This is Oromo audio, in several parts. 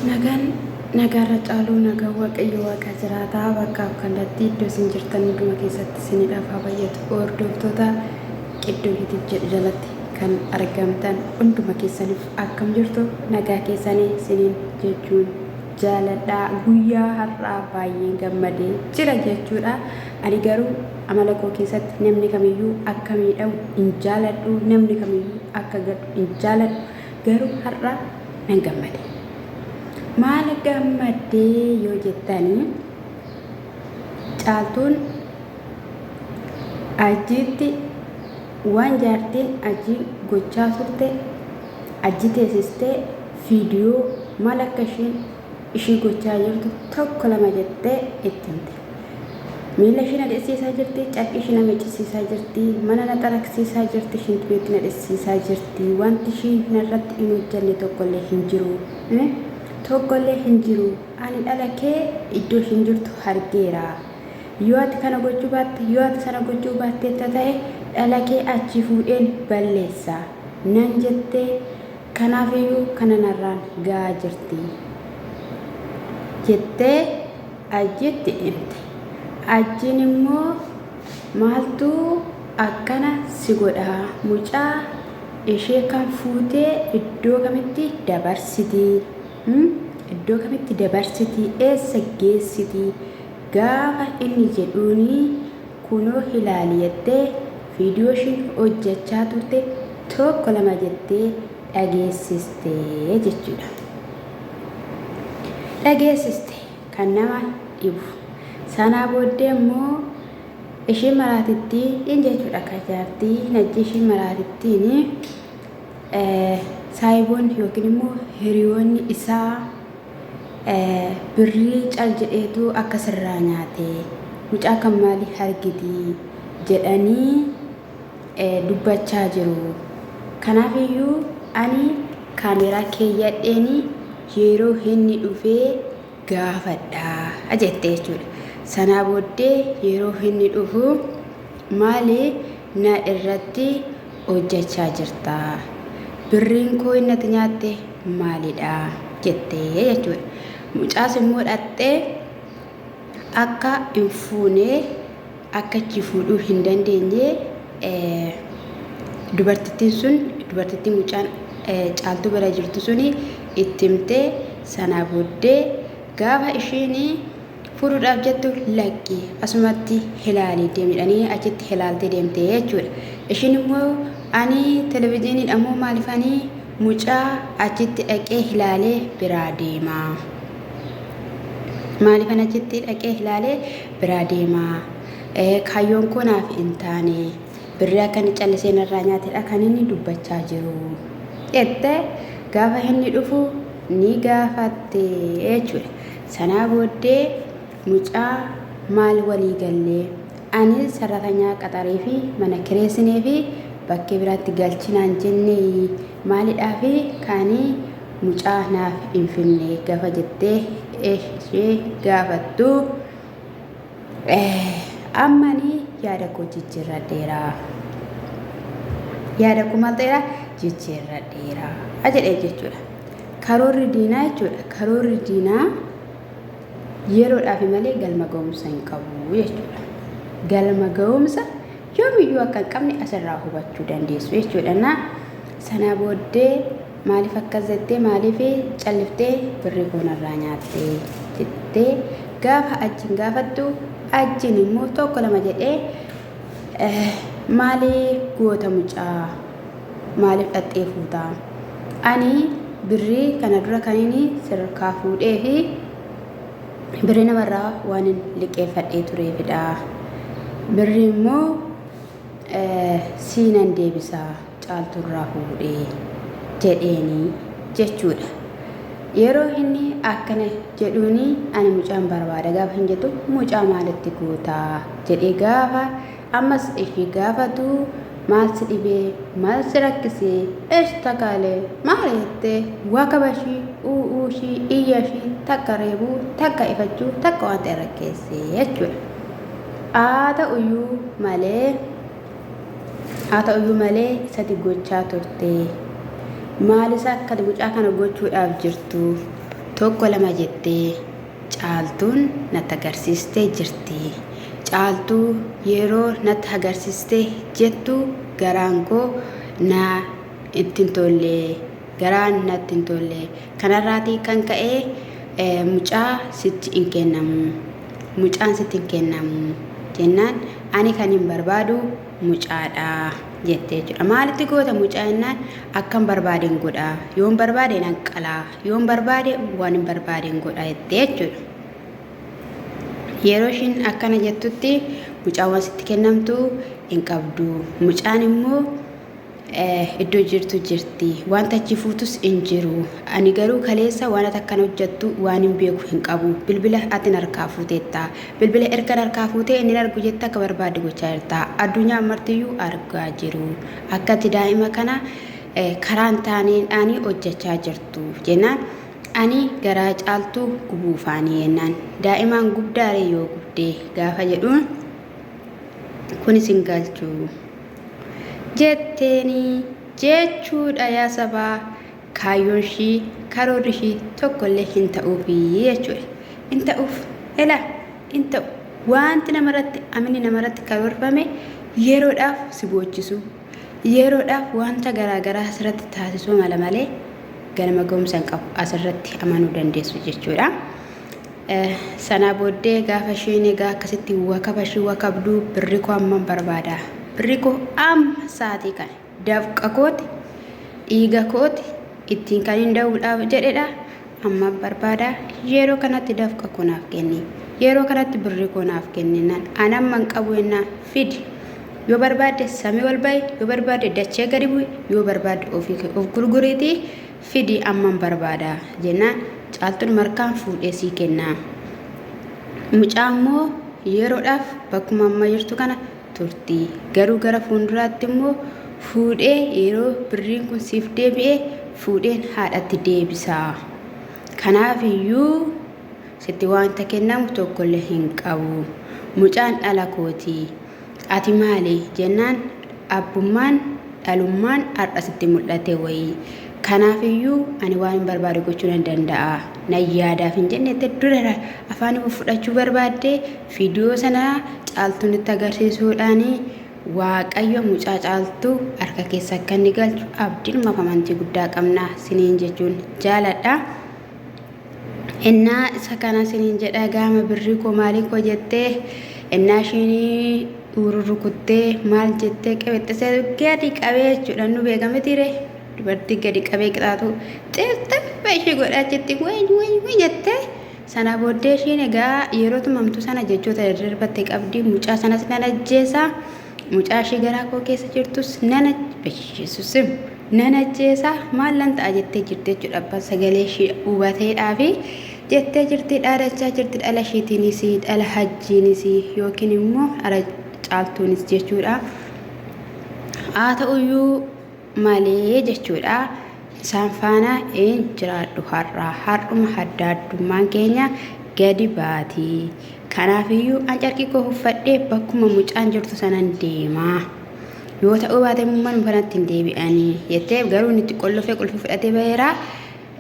Nagaan nagaarra caaluu nagaan Waaqayyo Waaqa jiraataa bakkaaf kallattii iddoo isin jirtan hunduma keessatti isinidhaaf haa baay'atu. Hordoftoota Qiddoo YouTube jedhu jalatti kan argamtan hunduma keessaniif akkam jirtu nagaa keessanii isiniin jechuun jaaladha. Guyyaa har'aa baay'een gammadee jira jechuudha. Ani garuu amala koo keessatti namni kamiyyuu akka miidhamu hin jaaladhu, namni kamiyyuu akka gadhu hin jaaladhu. Garuu har'a nan gammade. Maal gammaddee yoo jettanii Caaltuun Ajjiitti waan jaartiin Ajjiin gochaa turte Ajji teessistee viidiyoo maal akka isheen ishii gochaa jirtu tokko lama jettee itti himte. Miila ishii na dhidhsiisaa jirti, carqii ishii na miiccisiisaa jirti, mana na xaragsiisaa jirti, shintibeetti na dhidhsiisaa jirti. Wanti ishiin narratti hin hojjanne tokkollee hin jiru. Tokkollee hin jiru. Ani dhala kee iddoo ishiin jirtu argeera. Yoo ati kana gochuu baatte, yoo ati sana gochuu baatteetta ta'e dhala kee achii fuudheen balleessa. Nan jettee kanaafiyyuu kana narraan ga'aa jirti. Jettee Ajjiitti himte. Ajjiin immoo maaltu akkana si godha? Mucaa ishee kan fuutee iddoo kamitti dabarsiti? Iddoo kamitti dabarsiti? Eessa geessiti? Gaafa inni jedhuuni kunoo ilaali jettee viidiyoo ishiin hojjechaa turte tokko lama jettee dhageessiste jechuudha. Dhageessiste kan nama dhibu. Sanaa booddee immoo ishii maraatittii in jechuudha akka jaartii najji ishii maraatittiin saayiboonni yookiin immoo hiriyoonni isaa birrii cal jedheetu akka sirraa nyaate mucaa kan maalii argiti jedhanii dubbachaa jiru. Kanaaf iyyuu ani kaameeraa keeyyadheen yeroo inni dhufee gaafadha jette jechuudha. Sanaa booddee yeroo inni dhufu maali na irratti hojjechaa jirta? Birriin koo inni ati nyaatte maalidha? jettee jechuudha. Mucaas immoo dhaxxee akka hin fuune akka achi fuudhuu hin dandeenye dubartittiin sun dubartittiin mucaan Caaltuu bira jirtu suni itti himtee sanaa booddee gaafa ishiin fuudhuudhaaf jettu lakki asumatti ilaali deemidhanii achitti ilaaltee deemte jechuudha. Ishiin immoo ani televizyiiniidha moo maalifanii mucaa achitti dhaqee ilaalee biraa deema. Maalifan achitti dhaqee ilaalee biraa deema. Kaayyoon koo naaf hin taane. Birrii akka inni callisee narraa nyaatedha kan inni dubbachaa jiru. Jette gaafa inni dhufu ni gaafatte jechuudha. Sanaa booddee mucaa maal walii gallee ani sarratanyaa qaxaree fi mana kireessinee fi bakkee biraatti galchinaan jennee maalidhaa fi kaanii mucaa naaf hin finne gafa jettee ishee gaafattu. Amma ani yaada koo jijjiirradheera. Yaada koo maal ta'eera? Jijjiirradheera jedhee jechuudha. Karoorri diinaa jechuudha. Karoorri diinaa yeroodhaaf malee galma ga'umsa hin qabu jechuudha. Galma ga'umsa yoomiyyuu akka hin qabne asirraa hubachuu dandeessu jechuudha. Na sanaa booddee Maaliif akkas jettee maaliif calliftee birrii koo narraa nyaatte jettee gaafa ajjiin gaafattu ajjiin immoo tokko lama jedhee maali goota mucaa maaliif dhaxxee fuuta ani birrii kana dura kan inni sirkaa fuudhee fi birrii namarraa waan liqeeffadhee tureefidha. Birrii immoo siinan deebisa Caaltuurraa fuudhe jedheeni jechuudha. Yeroo inni akkana jedhuuni ani mucaan barbaada gaafa hin jettu mucaa maalitti goota jedhee gaafa ammas ishii gaafatu maal si dhibee maal si rakkisee esh takaalee maal jettee waa kabashii u'uushii iyyashii takka reebuu takka ifachuu takka waan ta'e rakkeessee jechuudha. Haa ta'uyyuu malee Haa ta'uyyuu malee isati gochaa turte. Maal isa akka mucaa kana gochuudhaaf jirtu? Tokko lama jettee Caaltuun natti agarsiistee jirti. Caaltuu yeroo natti agarsiistee jettu garaan koo na itti hin tolle. Garaan natti hin tolle. Kanarraatii kan ka'e mucaa sitti hin kennamu. Mucaan sitti hin kennamu jennaan ani kan hin barbaadu mucaadha jette jechuudha. Maalitti goota mucaa jennaan akkan barbaadeen godha. Yoon barbaade nan qalaa. Yoon barbaade waan hin barbaadeen godha jette jechuudha. Yeroo ishiin akkana jettutti mucaan waan sitti kennamtu hin qabdu. Mucaan immoo iddoo jirtu jirti. Wanta achi fuutus hin jiru. Ani garuu kaleessa waan ati akkana hojjettu waan hin beeku hin qabu. Bilbila ati harkaa fuuteetta. Bilbila erga harkaa fuutee inni argu jette akka barbaadde gochaa jirta. Addunyaan martiyyuu argaa jiru. Akka ati daa'ima kana karaa hin taaneen hojjechaa jirtu jennaan ani garaa Caaltuu gubuufaanii jennaan daa'imaan gubdaaree yoo gubdee gaafa jedhuun kunis hin galchu jetteeni jechuudha. Yaa sabaa, kaayyoon ishii karoorri ishii tokkollee hin ta'uufi jechuudha. Hin ta'uuf, ela hin ta'u. Wanti namarratti amini namarratti karoorfame yeroodhaaf si boochisu, yeroodhaaf wanta garaagaraa asirratti taasisuu mala malee galma ga'umsa hin qabu. Asirratti amanuu dandeessu jechuudha. Sanaa booddee gaafa isheen egaa akkasitti wakaba ishee wakabduu, birri koo amman barbaada. Birri koo amma sa'aatii kana dafqa kooti, dhiiga kooti ittiin kan hin da'uudhaaf jedhedha. Amma barbaada, yeroo kanatti dafqa koo naaf kenni. Yeroo kanatti birri koo naaf kenni naan an amma hin qabu jennaan fidi. Yoo barbaadde samii ol ba'i, yoo barbaadde dachee gadi bu'i, yoo barbaadde ofii kee of gurguriitii fidi, amman barbaada jennaan Caaltuun markaan fuudhee sii kenna. Mucaa immoo yeroodhaaf bakkuma amma jirtu kana turti. Garuu gara fuulduraatti immoo fuudhee yeroo birriin kun siif deebi'e fuudheen haadhatti deebisa. Kanaaf iyyuu sitti wanta kennamu tokkollee hin qabu. Mucaan dhala kooti. Ati maali jennaan abbummaan dhalummaan har'a sitti mul'ate wayii. Kanaaf iyyuu ani waan hin barbaade gochuu nan danda'a. Nan yaadaaf hin jenne dura afaan fudhachuu barbaadde. Viidiyoo sana Caaltuun itti agarsiisuudhaan Waaqayyo mucaa Caaltuu harka keessa akka inni galchu abdiin amantii guddaa qabna siniin jechuun jaaladha. Innaa isa kana siniin jedha, gaama birrii koo maalii koo jettee innaa isheen rukuttee maal jettee qebexxisee gadi qabee jechuudha. Nu beekametiire dubartii gadi qabee qixaatu xifxiffa ishee godhachitti way way way jettee. Sana booddee isheen egaa yeroo tumamtu sana jechoota daddarbatte qabdi. Mucaa sanas nan ajjeesa, mucaa ishee garaa koo keessa jirtus nan ajjeesusim nan ajjeesa, maal nan ta'a jettee jirti jechuudha. Abbaan sagalee ishee hubateedhaa fi jettee jirti, dhaadachaa jirti, dhala isheetiinis, dhala hajjiinis yookiin immoo dhala Caaltuunis jechuudha. Haa ta'uyyuu malee jechuudha. Isaan faana hin jiraadhu har'a. Har'uma adda addummaan keenya gadi baati. Kanaafiyyuu an carqii koo uffadhee bakkuma mucaan jirtu sanan deema. Yoo ta'uu baate immoo manuma kanatti hin deebi'anii jettee, garuu inni itti qollofee qulfii fudhatee baheera.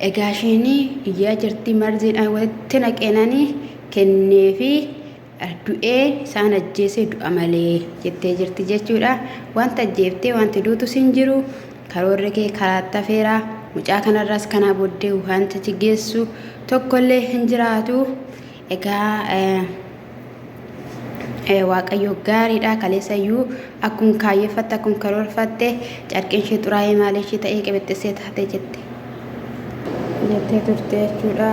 Egaa isheen iyyaa jirti, marziidhaan walitti naqeenanii kenneefi du'ee isaan ajjeesee du'a malee jettee jirti jechuudha. Wanta ajjeeftee wanti duutus hin jiru. Karoorri kee karaatti hafeera. Mucaa kanarraas kanaa booddee wanta si geessu tokkollee hin jiraatu. Egaa Waaqayyo gaariidha. Kaleessa iyyuu akkuma kaayyeffatte, akkuma karoorfatte carqeen ishee xuraa'ee maal ishee ta'ee qibixxisee taate jette. Jettee turte jechuudha.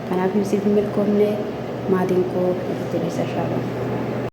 Kanaaf siif milkoomne, maatiin koo itti ibsa shaaloom.